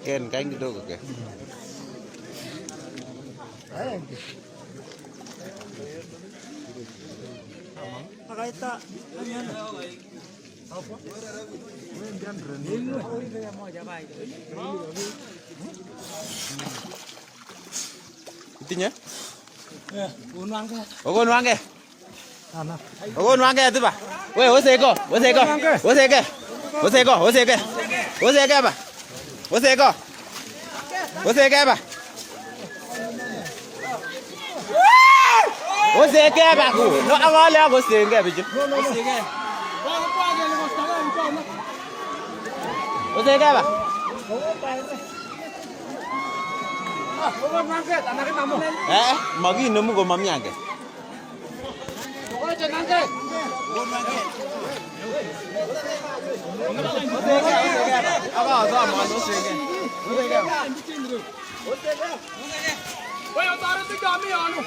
Ken kain kidogo ke. Itinye? Okonu ange. Okonu ange tiba. We oseko, oseko. Oseke. Oseko, oseke. Oseke ba. Oseko. Oseke ba. Oseke ba ku. No angole ako osenge bichu. Oseke ba. Eh, makinemu komami ange. Oye, otoreti chami yonu.